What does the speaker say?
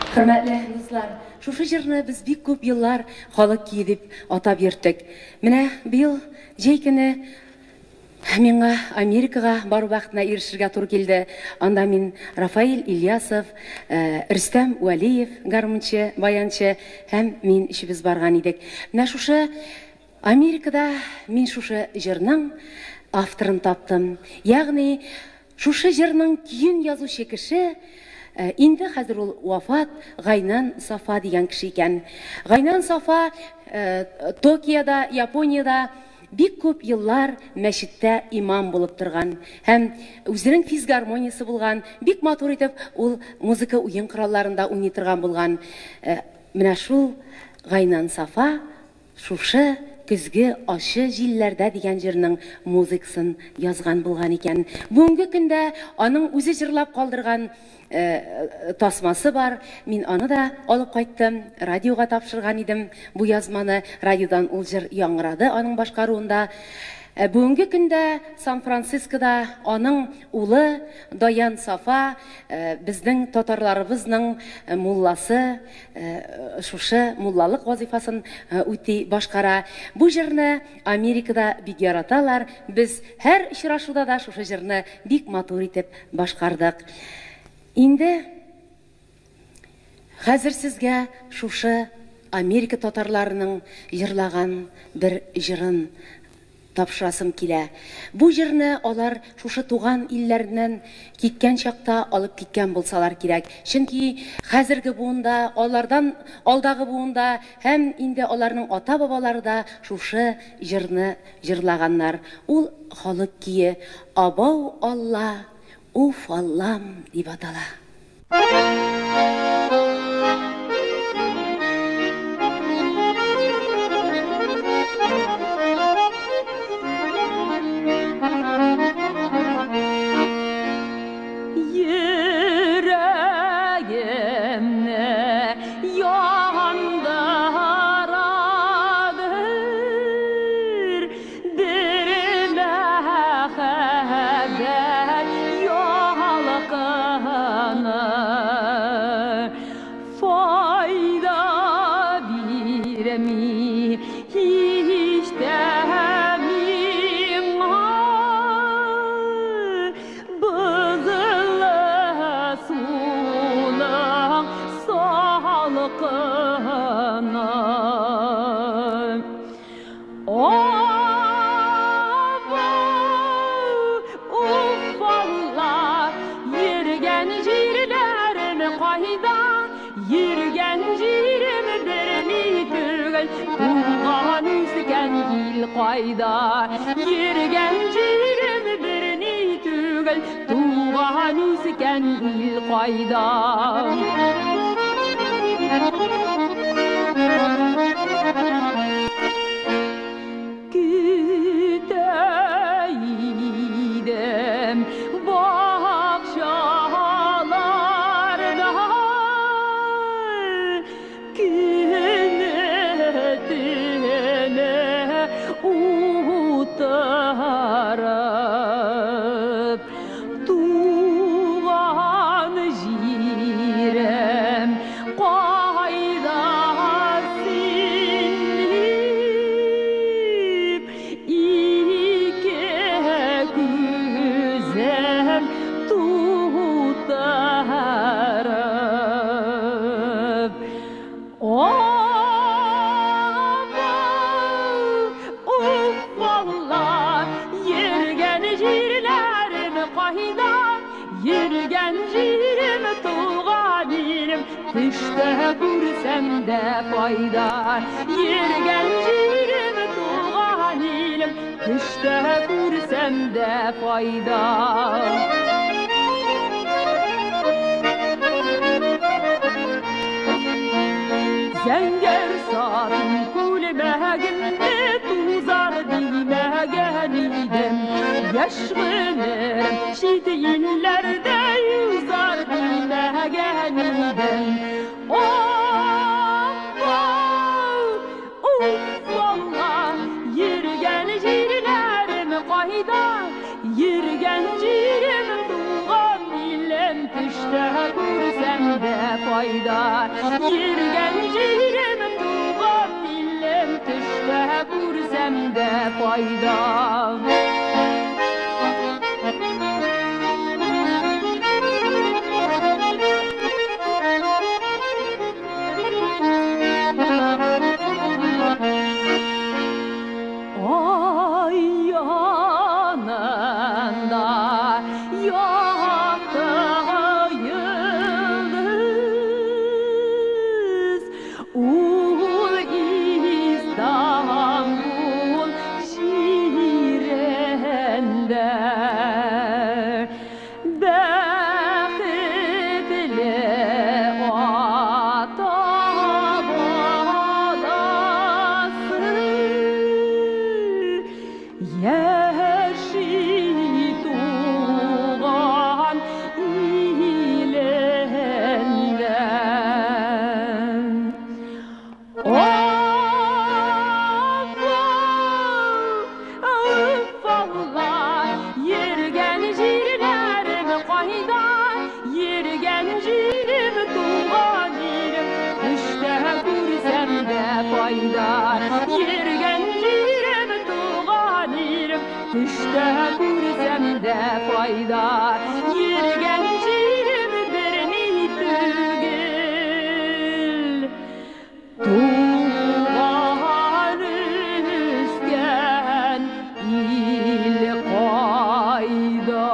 Хөрмәтле дуслар, шушы җырны без бик күп еллар халык көе дип атап йөрттек. Менә быел җәй көне миңа Америкага бару бәхетенә ирешергә туры килде. Анда мин Рафаэль Ильясов, Рөстәм Вәлиев, гармунчы, баянчы һәм мин өчебез барган идек. Менә шушы Америкада мин шушы җырның авторын таптым. Ягъни шушы җырның көен язучы кеше инде хәзер ул вафат, Гайнан Сафа дигән кеше икән. Гайнан Сафа Токиода, Япониядә бик күп еллар мәчеттә имам булып торган һәм үзенең физгармониясе булган, бик матур итеп ул музыка уен коралларында уйный торган булган. Менә шул Гайнан Сафа шушы көзге ачы җилләрдә дигән җырның музыкасын язган булган икән. Бүгенге көндә аның үзе җырлап калдырган тасмасы бар. Мин аны да алып кайттым, радиога тапшырган идем бу язманы. Радиодан ул җыр яңгырады аның башкаруында. Бүгенге көндә Сан-Францискода аның улы Даян Сафа, безнең татарларыбызның мулласы, шушы муллалык вазифасын үти, башкара. Бу җырны Америкада бик яраталар. Без һәр очрашуда да шушы җырны бик матур итеп башкардык. Инде хәзер сезгә шушы Америка татарларының җырлаган бер җырын тапшырасым килә. Бу җырны алар шушы туган илләреннән киткән чакта алып киткән булсалар кирәк. Чөнки хәзерге буында, алардан алдагы буында һәм инде аларның ата-бабалары да шушы җырны җырлаганнар. Ул халык көе Абау Алла, уф Аллам дип атала. Yüreğimni yandıradır bir məhəbbət yalqını, fayda vermi hiç de miňa bızılı suның salqını. Abo, uf Allah, yürgen җирләрем кайда? Йөргән җирем берни түгел, туган үскән ил кайда? Йөргән җирем берни түгел, туган үскән ил кайда? Көтә идем бакчаларда, көне төне утырып, туган җирем кайда син дип, ике күзем тутырып. Abo, уф Алла, йөргән җирләрем кайда? Йөргән җирем, туган илем, төштә күрсәм дә файда. Йөргән җирем, туган илем, төштә күрсәм дә файда. Зәңгәр сатын күлмәгемне тузар димәгән идем. Яшь гомерем чит илләрдә узар димәгән идем. Abo, уф Алла, йөргән җирләрем кайда? Йөргән җирем, туган илем, төштә күрсәм дә кайда? Йөргән җирем, туган илем, төштә күрсәм дә файда. Ay yanında yaktı yıldız, ul İstanbul şirende. Bəxtli ata balası, yaşı tuğan ilende. Of, of Allah, йөргән җирләрем кайда? Йөргән җирем, туган илем, төштә күрсәм дә файда. Йөргән җирем, туган илем, төштә күрсәм дә файда. Йөргән җирем берни түгел, туган үскән ил кайда?